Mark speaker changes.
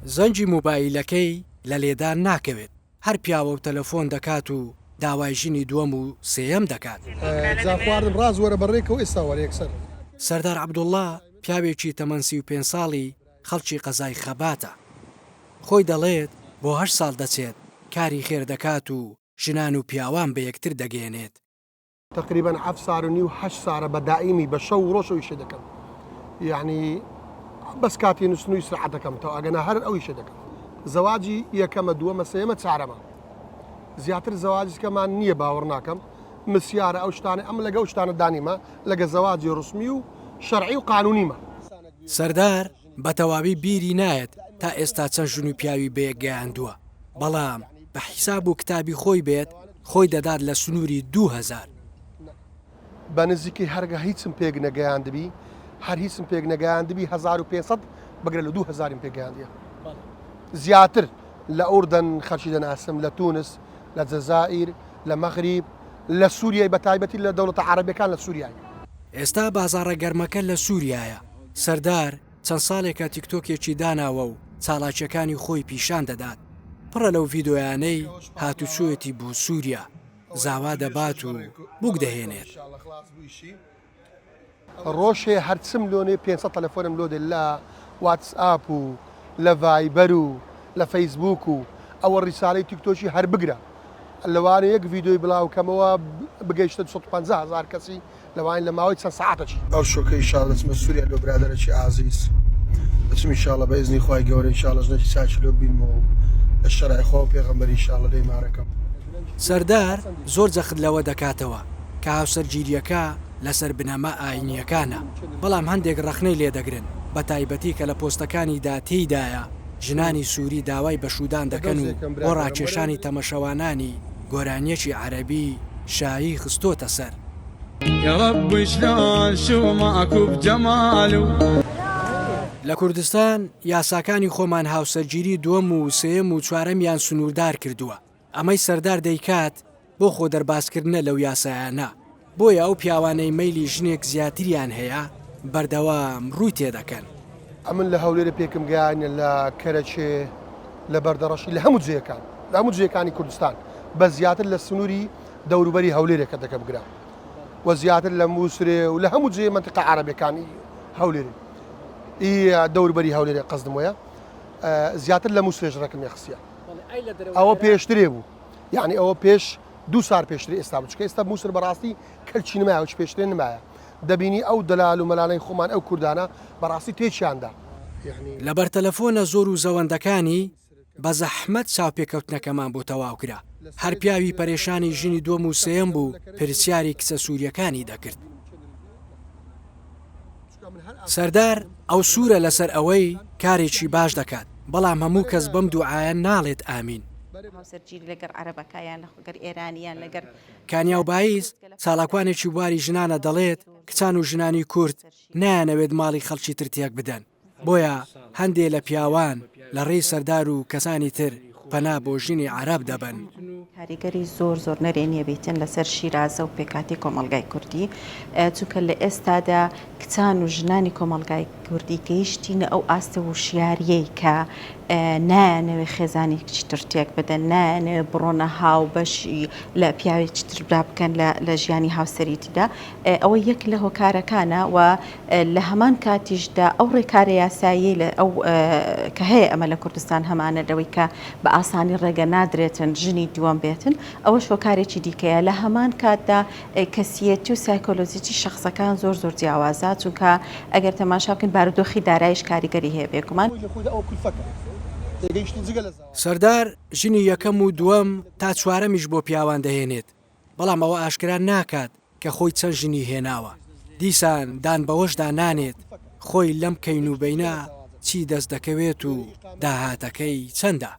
Speaker 1: زەنگی مۆبایلەکەی لە لێدان ناکەوێت، هەر پیاوە و تەلەفۆن دەکات و داوای ژنی دووەم و سێیەم دەکات.
Speaker 2: جا خواردم ڕاست وەرە بەڕێکەوە ئێستا وەرە یەکسەر.
Speaker 1: سەردار عەبدوڵڵا پیاوێکی تەمەن 35 ساڵی خەڵکی قەزای خەباتە. خۆی دەڵێت بۆ هەشت ساڵ دەچێت کاری خێر دەکات و ژنان و پیاوان بە یەکتر دەگەیەنێت.
Speaker 2: تەقریبەن حەفت سار و نیو هەشت سارە بە دائیمی بە شەو و ڕۆژ ئەو ئیشە دەکەم یعنی بەس کاتی نووسن و ئیسراحەت دەکەم تەوا ئەگەنا هەر ئەو ئیشە دەکەم زەواجی یەکەمە دووەمە سێیەمە چارەمە زیاتر زەواجکەمان نییە باوەڕ ناکەم مسیارە ئەو شتانە ئەم لەگە ئەو شتانە دانیمە لەگە زەواجی ڕسمی و شەرعی و قانونیمە.
Speaker 1: سەردار بە تەواوی بیری نایەت تا ئێستا چەند ژن و پیاوی بەیەک گەیاندووە، بەڵام بە حیساب و کتابی خۆی بێت خۆی دەدات لە سنووری 2000.
Speaker 2: بە نزیکەی هەرگە هیچم پێک نەگەیاندبی، هەر هیچم پێک نەگەیاندبی 1500 بگرە لە دوو هەزاریم پێک گەیاندیە زیاتر لە ئوردەن خەلکی دەناسم لە تونس لە جەزائیر لە مەغریب لە سوریای بە تایبەتی لە دەوڵەتە عەرەبیەکان لە سوریای.
Speaker 1: ئێستا بازاڕە گەرمەکە لە سوریایە، سەردار چەند ساڵێکە تیکتۆکێکی داناوە و چاڵاکیەکانی خۆی پیشان دەدات، پڕە لەو ڤیدۆیانەی هاتوچۆیەتی بۆ سوریا، زاوا دەبات و بوک دەهێنێت.
Speaker 2: ڕۆژێ هەرچم لۆ نێ 500 تەلەفۆنم لۆ دێ لە واتس ئاپ و لە ڤایبەر و لە فەیسبووک و ئەوە ڕیسالەی تیکتۆکی هەر بگرە لەوانەیە یەک ڤیدیۆی بڵاو کەمەوە بگەیشتە 250 هەزار کەسی لەوانەیە لە ماوەی چەند سەعاتەکی. ئەو شۆکە ئیشاڵ دەچمە سوریا لۆ برادەرەکی ئازیز دەچم ئیشاڵە بە ئیزنی خوای گەورە ئیشاڵە ژنێکی چاکی لۆ بینمەوە و لە شەرعی خوا و پێغەمبەری ئیشاڵە لێی مارەکەم.
Speaker 1: سەردار زۆر جەخت لەوە دەکاتەوە کە هاوسەرگیرییەکە لەسەر بنەما ئایینییەکانە، بەڵام هەندێک ڕەخنەی لێدەگرن، بەتایبەتی کە لە پۆستەکانیدا تێیدایە ژنانی سووری داوای بەشوودان دەکەن و بۆ ڕاکێشانی تەمەشەوانانی گۆرانییەکی عەرەبی شایی خستۆتە سەر. لە کوردستان یاساکانی خۆمان هاوسەرگیری دووەم و سێیەم و چوارەمیان سنووردار کردووە، ئەمەی سەردار دەیکات بۆ خۆدەربازکردنە لەو یاسایانە، بۆیە ئەو پیاوانەی مەیلی ژنێک زیاتریان هەیە بەردەوام ڕووی تێدەکەن.
Speaker 2: ئەمن لە هەولێرێ پێکم گەیانە لە کەرەکێ لە بەردەڕەشی لە هەموو جێیەکان لە هەموو جێیەکانی کوردستان بە زیاتر لە سنووری دەوروبەری هەولێرێ کە دەکە بگرە و زیاتر لە مووسرێ و لە هەموو جێ مەنتیقە عەرەبیەکانی هەولێرێ ئی دەوروبەری هەولێرێ قەزدم وەیە زیاتر لە مووسرێش ڕێکم یەخسیە ئەوە پێشترێ بوو یعنی ئەوە پێش دوو سار پێشتری ئێستا بوو چکە ئێستا مووسر بەڕاستی کەلکی نمایە وچ پێشترێ نمایە دەبینی ئەو دەلال و مەلانەی خۆمان ئەو کوردانە بەڕاستی تێکیاندا.
Speaker 1: لەبەر تەلەفۆنە زۆر و زەوەندەکانی بە زەحمەت چاوپێکەوتنەکەمان بۆ تەواو کرا. هەر پیاوی پەرێشانی ژنی دووەم و سێیەم بوو پرسیاری کچە سوورییەکانی دەکرد. سەردار ئەو سوورە لەسەر ئەوەی کارێکی باش دەکات، بەڵام هەموو کەس بەم دوعایە ناڵێت ئامین. کانیاو بایز، چالاکوانێکی بواری ژنانە دەڵێت، کچان و ژنانی کورد نایانەوێت ماڵی خەڵکی تر تێکبدەن، بۆیە هەندێ لە پیاوان لە ڕێی سەردار و کەسانی تر پەنا بۆ ژنی عەرەب دەبەن.
Speaker 3: کاریگەری زۆر زۆر نەرێنیە بیتن لەسەر شیرازە و پێکهاتەی کۆمەڵگای کوردی چونکە لە ئێستادا کچان و ژنانی کۆمەڵگای کوردی گەیشتینە ئەو ئاستە وشیاریەی کە نایانەوێ خێزانێکی تر تێک بدەن نایانەوێ بڕۆنە هاوبەشی لە پیاوێکی تردا بکەن لە ژیانی هاوسەریتیدا ئەوە یەک لە هۆکارەکانە و لە هەمان کاتیشدا ئەو ڕێکارە یاساییەی لە ئەو کە هەیە ئەمە لە کوردستان هەمانە لەوەی کە بە ئاسانی ڕێگە نادرێتن ژنی دووەم بێتن ئەوەش هۆکارێکی دیکەیە لە هەمان کاتدا کەسیەتی و سایکۆلۆزیی شەخسەکان زۆر زۆر جیاوازە چونکە ئەگەر تەماشا بکەین بارودۆخی دارایش کاریگەری هەیە بێگومان.
Speaker 1: سەردار ژنی یەکەم و دووەم تا چوارەمیش بۆ پیاوان دەهێنێت، بەڵام ئەوە ئاشکرا ناکات کە خۆی چەند ژنی هێناوە، دیسان دان بەوەشدا نانێت خۆی لەم کەین و بەینە چی دەست دەکەوێت و داهاتەکەی چەندە.